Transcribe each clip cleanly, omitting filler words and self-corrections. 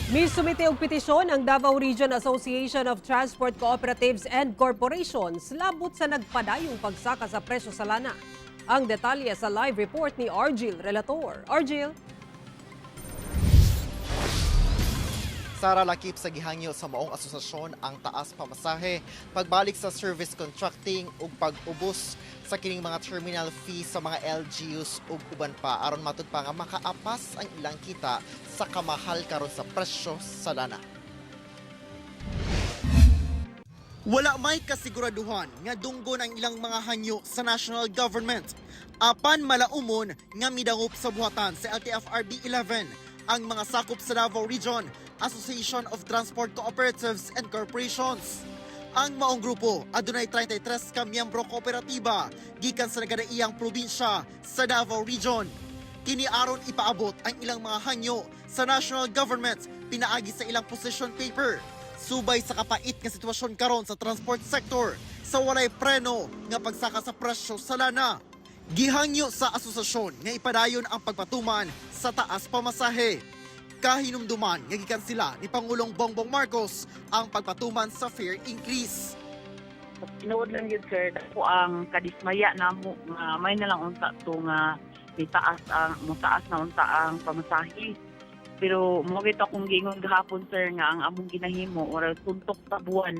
Misumite og petisyon ang Davao Region Association of Transport Cooperatives and Corporations labot sa nagpadayong pagsaka sa presyo sa lana. Ang detalye sa live report ni Argil Relator. Argil? Sara, lakip sa gihangyo sa maong asosasyon ang taas pamasahe, pagbalik sa service contracting ug pag-ubos sa kining mga terminal fee sa mga LGUs ug uban pa aron matud pa nga makaapas ang ilang kita sa kamahal karon sa presyo sa lana. Wala may kasiguraduhan nga dunggon ang ilang mga hangyo sa national government. Apan malaumon nga midangop sa buhatan sa LTFRB 11 ang mga sakop sa Davao Region Association of Transport Cooperatives and Corporations. Ang maong grupo adunay 33 ka miyembro kooperatiba gikan sa nagadaiyang probinsya sa Davao Region. Kini aron ipaabot ang ilang mga hangyo sa national government pinaagi sa ilang position paper. Subay sa kapait nga sitwasyon karon sa transport sector sa walay preno nga pagsaka sa presyo sa lana. Gihangyo sa asosasyon nga ipadayon ang pagpatuman sa taas pamasahe. Kahinumduman nga gikan sila ni Pangulong Bongbong Marcos ang pagpatuman sa fare increase. Tinuod lang yun, sir, dako ang kadismaya namo nga may na lang unta to nga mitaas ang mutaas na unta ang pamasahe. Pero mo gito akong giingon gahapon, sir, nga ang among ginahimo or suntok sa buwan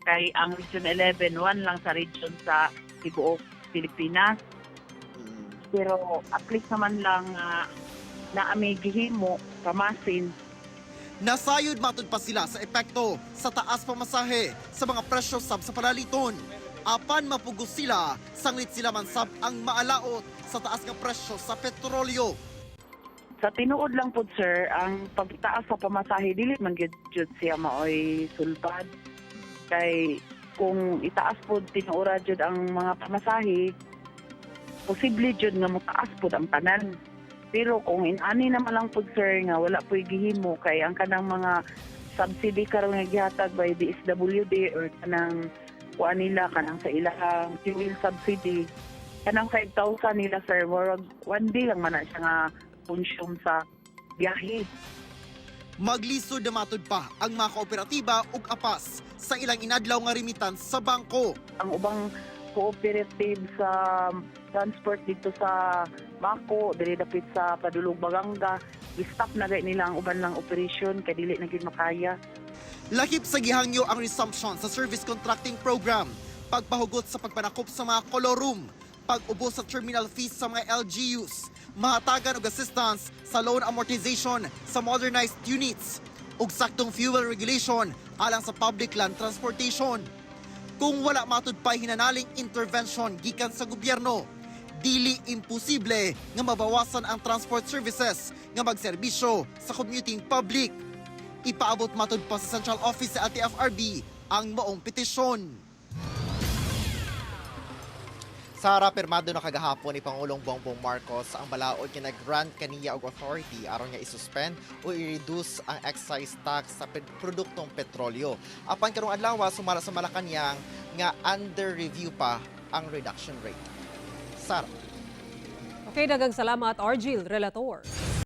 kay ang Region 11 one lang sa region sa tibuok Pilipinas. Pero at least naman lang nga naa may gihimo pamasin. Nasayod matud pa sila sa epekto sa taas pamasahe sa mga presyo sab sa palaliton. Apan mapugos sila, sanglit sila man sab ang maalaot sa taas nga presyo sa petrolyo. Sa tinuod lang pod, sir, ang pagtaas sa pamasahe dili man gyud jud siya maoy sulbad. Kay kung itaas pod tinuora jud ang mga pamasahe, posible jud nga motaas pod ang tanan. Pero kung inani naman lang pod, sir, nga wala po'y gihimo kay ang kanang mga subsidy karon nga gihatag by DSWD or kanang kuan nila, kanang sa ilahang fuel subsidy, kanang 5,000 nila, sir, murag one day lang man na siya nga consume sa biyahe. Maglisod na matud pa ang mga kooperatiba ug apas sa ilang inadlaw nga remittance sa bangko. Ang ubang cooperative sa transport dito sa Mako, diri dapit sa Padulog Baganga, gi-stop na gay nila ang uban lang operation kay dili na gyud makaya. Lakip sa gihangyo ang resumption sa service contracting program, pagpahugot sa pagpanakop sa mga colorum, pag-ubos sa terminal fees sa mga LGUs, mahatagan og assistance sa loan amortization sa modernized units, ug saktong fuel regulation alang sa public land transportation. Kung wala matud pa'y hinanaling intervention gikan sa gobyerno, dili imposible nga mabawasan ang transport services nga magserbisyo sa commuting public. Ipaabot matud pa sa Central Office sa LTFRB ang maong petisyon. Sara, pirmado na kagahapon ni Pangulong Bongbong Marcos ang balaod nga nag-grant kaniya og authority aron nga i-suspend o i-reduce ang excise tax sa produktong petrolyo. Apan karong adlaw, sumala sa Malacañang nga under review pa ang reduction rate. Sara. Okay, daghang salamat, Argil Relator.